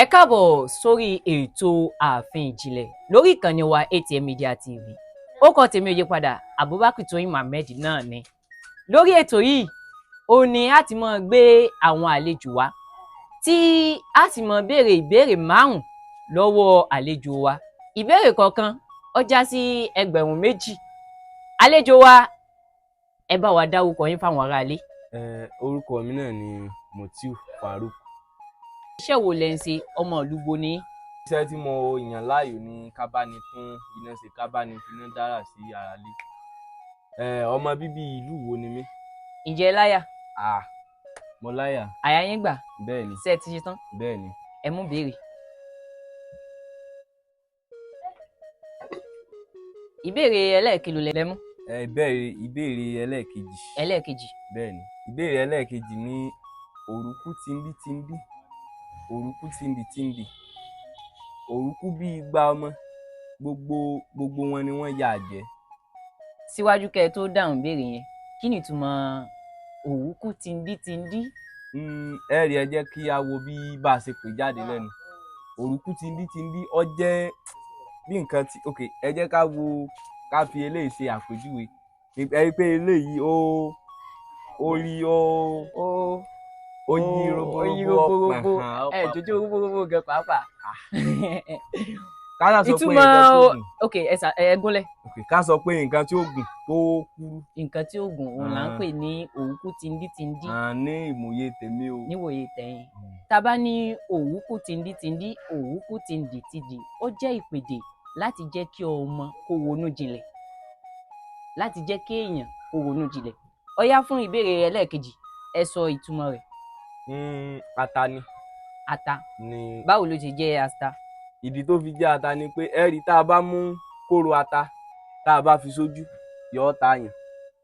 Ẹ káàbọ̀ sórí ètò Ààfin Ìjìnlẹ̀ lórí ìkànnì wa ATM Media TV. Ó kọ́ tèmi ò yípadà, Abubakar Tóyìn Mohammed náà ni. Lórí ètò yìí ó ní a ti máa gbé àwọn àlejò wa tí a sì máa béèrè ìbéèrè 5 lọ́wọ́ àlejò wa. Ìbéèrè kọ̀ọ̀kan ó já sí 2,000. Àlejò wa, ẹ bá wa dárúkọ yín fáwọn aráalé. Orúkọ mi náà ni Mutiu Farouk. Iṣẹ́ wo lẹ ń ṣe? Ọmọ ìlú bo ni yín? Iṣẹ́ tí mo yàn láàyò ni ká bá ní tún iná ṣe, ká bá ní finá dára sí ara lé. Ọmọ bíbí ìlú wo ni mí? Ǹjẹ́ ẹ láyà? Ah, mo láyà. Àyà yín gbà? Bẹ́ẹ̀ ni. Ṣé ẹ ti ṣe tán? Bẹ́ẹ̀ ni. Ẹ mú béèrè. Ìbéèrè ẹlẹ́ẹ̀kìlò lẹ mú. Ìbéèrè ẹlẹ́ẹ̀kejì. Ẹlẹ́ẹ̀kejì. Bẹ́ẹ̀ ni. Ìbéèrè ẹlẹ́ẹ̀kejì ní òrùkú tìǹbì tìǹbì, òrùkú tìǹbì tìǹbì, òrùkú bí igba ọmọ, gbogbo gbogbo wọn ni wọ́n ya àjẹ́. Síwájú kẹ́ ẹ tó dáhùn ìbéèrè yẹn, kí ni ìtumọ̀ òwúkú tìǹdí tìǹdí? Ẹ rí, ẹ jẹ́ kí a wo bí bá a ṣe pè jáde lẹ́nu. Òrùkú tìǹbì tìǹbì, ó jẹ́ bí nǹkan tí, ok, ẹ jẹ́ ká wo, ká fi eléyìí ṣe àpèjúwe. Ẹ rí i pé eléyìí ó rí ó yí ó yí róbóróbó. róbóróbó. Ọ̀pọ̀ Ẹ jòjó róbóróbó gan pàápàá. Ká sá sọ pé Ìtumọ̀ nǹkan tí ó gùn. Ok, ẹ sà ẹ gúnlẹ̀. Ok, ká sọ pé nǹkan tí ó gùn tó kúrú. Nǹkan tí ó gùn òun là ń pè ní òwúkú tìǹdí tìǹdí. Ní ìmòye tèmi o. Níwòye tẹ̀yìn. Tá a bá ní òwúkú tìǹdí tìǹdí, òwúkú tìǹdì tìǹdì, ó jẹ́ ìpèdè láti jẹ́ kí ọmọ kó ronú jinlẹ̀, láti jẹ́ kí èèyàn kó ronú jinlẹ̀. Ó yá, fún ìbéèrè ẹlẹ́ẹ̀kejì, ẹ sọ ìtumọ̀ rẹ̀. Ata ni. Ata? Ni. Báwo ló ṣe jẹ́ ata? Ìdí tó fi jẹ́ ata ni pé ẹ rí, tá a bá mú kóró ata, tá a bá fi sójú, yọ ọ́ ta yàn.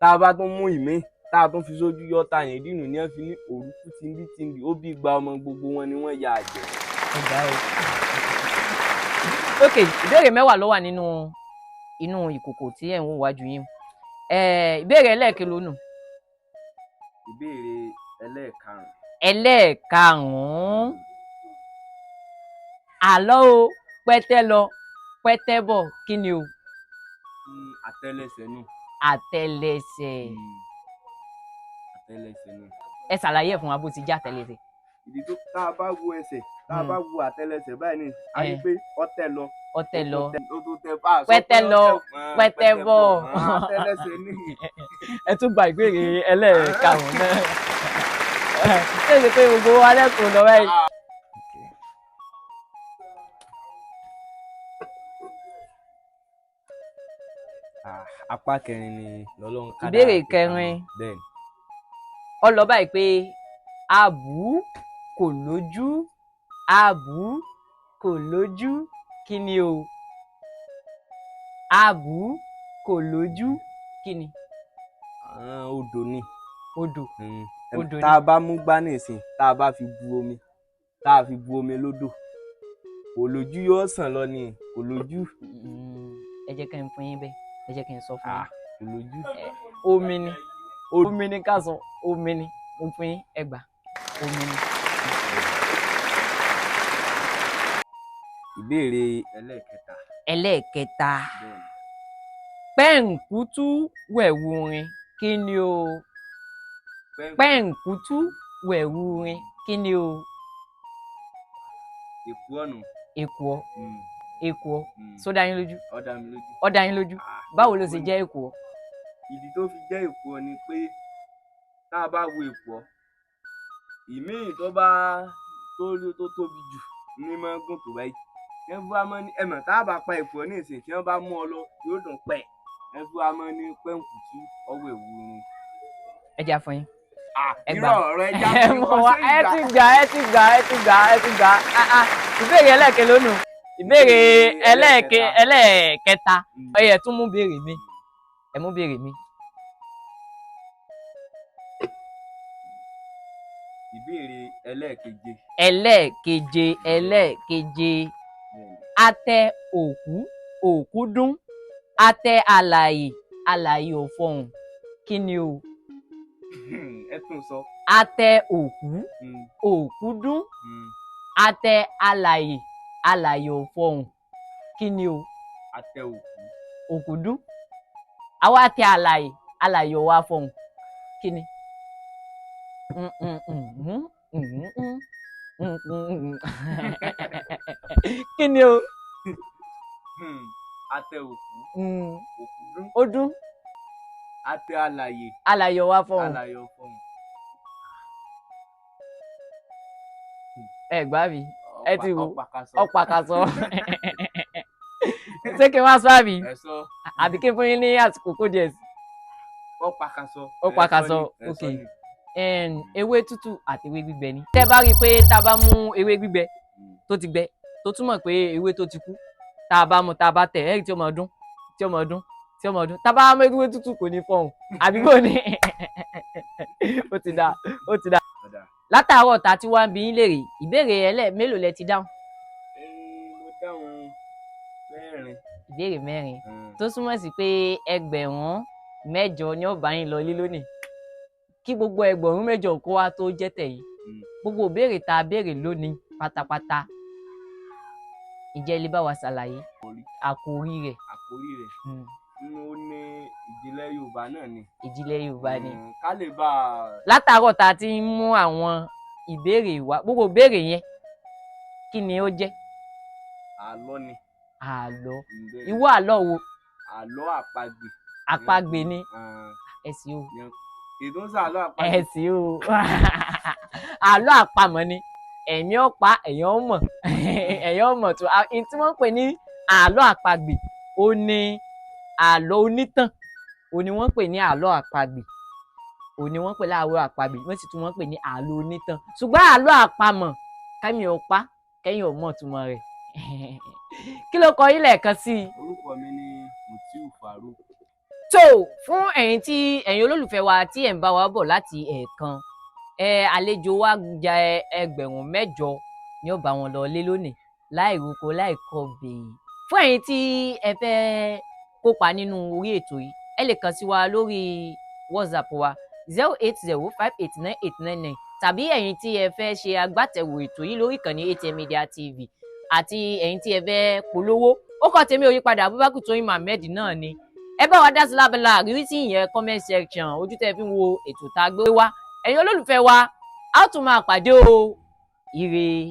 Tá a bá tún mú ìmíì, tá a tún fi sójú, yọ ọ́ ta yàn. Ìdí nù ní wọ́n fi ní òrùkú tìǹbì tìǹbì, ó bí igba ọmọ, gbogbo wọn ni wọ́n ya àjẹ́. Ọ̀gá o. Ok, ìbéèrè 10 ló wà nínú inú ìkòkò tí ẹ̀ ń wò wájú yín. Ìbéèrè ẹlẹ́ẹ̀kẹ́ lónù. Ìbéèrè ẹlẹ́ẹ̀karùn-ún. Ẹlẹ́ẹ̀karùn-ún. Àlọ́ o, pẹ́tẹ́ lọ pẹ́tẹ́ bọ̀, kí ni o? Àtẹ́lẹsẹ̀ nù. Àtẹ́lẹsẹ̀. Àtẹ́lẹsẹ̀ nù. Ẹ ṣàlàyé ẹ̀ fún wa bó ti jẹ́ àtẹ́lẹsẹ̀. Ìdí tó, tá a bá wo ẹsẹ̀, tá a bá wo àtẹ́lẹsẹ̀ báyìí ni a rí pé ọtẹ lọ. Ọtẹ lọ. Ó tó tẹ bá a sọ pé Pẹ́tẹ́ lọ, ọtẹ, pẹ́tẹ́ bọ̀. Àtẹ́lẹsẹ̀ ní. Ẹ tún gba ìbéèrè ẹlẹ́ẹ̀karùn-ún náà. Ṣé ṣe pé gbogbo wa lẹ́kùn lọ báyìí? Ah, apá kẹrin ni lọ́lọ́run kádàrá Ìbéèrè pé ká kẹrin. mọ̀. Bẹ́ẹ̀ ni. Ó lọ báyìí pé abù kò lójú, abù kò lójú, kí ni o? Abù kò lójú, kí ni? Ah, odò ni. Odò. Odò Tá a bá mú gbá nísìn, tá a bá fi bu omi, tá a fi bu omi lódò, kò lójú, yóò sàn lọ ni, kò lójú. Ẹ jẹ́ kí n fún yín bẹ́ẹ̀, ẹ jẹ́ kí n sọ fún yín. Ah, kò lójú. Omi ni, omi ni ká sọ, omi ni mo fún yín, ẹ gbà, omi ni. Ìbéèrè ẹlẹ́ẹ̀kẹta. Ẹlẹ́ẹ̀kẹta. Bẹ́ẹ̀ ni. Pẹ́ǹkútú wẹ̀wù rin, kí ni o? Pẹ́ǹkútú wẹ̀wù rin, kí ni o? Èkú ọ̀nà. Èkùọ́? Èkùọ́? Só dá yín lójú? Ó dá mi lójú. Ó dá yín lójú? Ah, Báwo ló èkú ṣe ni. jẹ́ èkùọ́? Ìdí tó fi jẹ́ èkùọ́ ni pé tá a bá wo èkùọ́ ìmíì, tó bá tó tóbi jù ní máa ń gùn tó báyìí. Ẹ fún wa mọ́ ní ẹ mọ̀, tá a bá pa èkùọ́ ní ìsìn, tí wọ́n bá mú ọ lọ, yóò dùn pẹ́. Ẹ fún wa mọ́ ní pẹ́ǹkùtù ọwọ́ èwú ni. Ẹ jẹ́ àfọyín. Ẹ gbà. Irọ́, ọ̀rọ̀ ẹja Ẹ fi mọ̀ wọ́n wá sí ẹ ìgbà. ti gbà, ẹ ti gbà, ẹ ti gbà, ẹ ti gbà. Ah, ah. Ìbéèrè ẹlẹ́ẹ̀kẹ́ lónìí, ìbéèrè ẹlẹ́ẹ̀kẹta. Ó yẹ tún mú béèrè mi, ẹ mú béèrè mi. Ìbéèrè ẹlẹ́ẹ̀keje. Ẹlẹ́ẹ̀keje, ẹlẹ́ẹ̀keje. Atẹ òkú, òkú dún, atẹ alààyè, alààyè ò fọhùn, kí ni o? Ẹ tún sọ. Atẹ òkú, òkú dún. Atẹ alàyè, alàyè ò fọhùn, kí ni o? Atẹ òkú. Òkú dún, àwa tẹ alàyè, alàyè ò wá fọhùn, kí ni? Mm, mm, mm, mm, mm, mm, mm, mm, mm. Kí ni o? Atẹ òkú. Òkú dún. Ó dún. Atẹ alàyè. Alàyè ò wá fọhùn. Alàyè ò fọhùn. Ẹ gbá mi, ẹ ti wò. Ọ̀pàkàsọ. Ọ̀pàkàsọ. Ṣé kí n wá sọ àbí? Ẹ sọ. Àbí kí n fún yín ní àsìkò kó díẹ̀ sí? Ọ̀pàkàsọ. Ọ̀pàkàsọ, Ẹ sọ okay. ni. Ewé tútù àti ewé gbígbẹ ni. Tẹ́ bá rí i pé tá a bá mú ewé gbígbẹ tó ti gbẹ, tó túmọ̀ pé ewé tó ti kú, tá a bá mú, tá a bá tẹ̀, ẹ́rì tí ó máa dún, tí ó máa dún, tí ó máa dún. Tá a bá mú ewé tútù, kò ní fọhùn, àbí kò ní? Ó ti dáa, ó ti dáa. Ọ̀dà. Látàárọ̀ tá a ti wá ń bi yín léèrè ìbéèrè, ẹlẹ́ mélòó lẹ ti dáhùn? Mo dáhùn 4. Ìbéèrè 4, tó túmọ̀ sí pé 8,000 ni ó bá yín lọ lé lónìí. Kí gbogbo 8,000 kó wá tó jẹ́ tẹ̀yìn, gbogbo ìbéèrè tá a béèrè lónìí pátápátá, ǹjẹ́ ẹ lè bá wa ṣàlàyé àkórí rẹ̀? Àkórí rẹ̀. Ó ní ìjìnlẹ̀ Yorùbá náà ni. Ìjìnlẹ̀ Yorùbá ni. Ká lè bá a. Látàárọ̀ tá a ti ń mú àwọn ìbéèrè wá, gbogbo ìbéèrè yẹn, kí ni ó jẹ́? Àlọ́ ni. Àlọ́. Bẹ́ẹ̀ ni. Ìwọ àlọ́ wo? Àlọ́ àpagbè. Àpagbè ni. Ẹ sì o. Ètò ń sàlọ́ àpagbè. Ẹ sì o, àlọ́ àpamọ̀ ni. Ẹ̀mí ọ̀pá ẹ̀yàn ọmọ ẹ̀yàn ọmọ tó ẹni tí wọ́n ń pè ní àlọ́ àpagbè, ó ní àlọ́ onítàn, ó ní wọ́n ń pè ní àlọ́ àpagbè, ó ní wọ́n ń pè láàlọ́ àpagbè, wọ́n sì tún wọ́n ń pè ní àlọ́ onítàn. Ṣùgbọ́n àlọ́ àpamọ̀, kẹ́mi ọ̀pá kẹ́yìn ọmọ túmọ̀ rẹ̀. Kí ló kọ yín lẹ́ẹ̀kan sí i? Orúkọ mi ni Mutiu Farouk. Tó fún ẹ̀yin tí ẹ̀yin olólùfẹ́ wa tí ẹ̀ ń bá wa bọ̀ láti ẹ̀ẹ̀kan, ẹ àlejò wa ja 8,000 ni ó bá wọn lọ lé lónìí, láì roko láì kọbè. Fún ẹ̀yin tí ẹ fẹ́ kópa nínú orí ètò yìí, ẹ lè kàn sí wa lórí WhatsApp wa 080589899, tàbí ẹ̀yin tí ẹ fẹ́ ṣe agbátẹrù ètò yìí lórí ìkànnì ATM Media TV, àti ẹ̀yin tí ẹ fẹ́ polówó. Ó kọ́ tèmi ò yípadà, Abubakar Tóyìn Mohammed náà ni. Ẹ bá wa dá sí lábẹ́lá àríwí tí ìyẹn comment section, ojú tẹ́ fi ń wo ètò tá a gbé wá. Ẹ̀yin olólùfẹ́ wa, a ó tún máa pàdé o. Ire.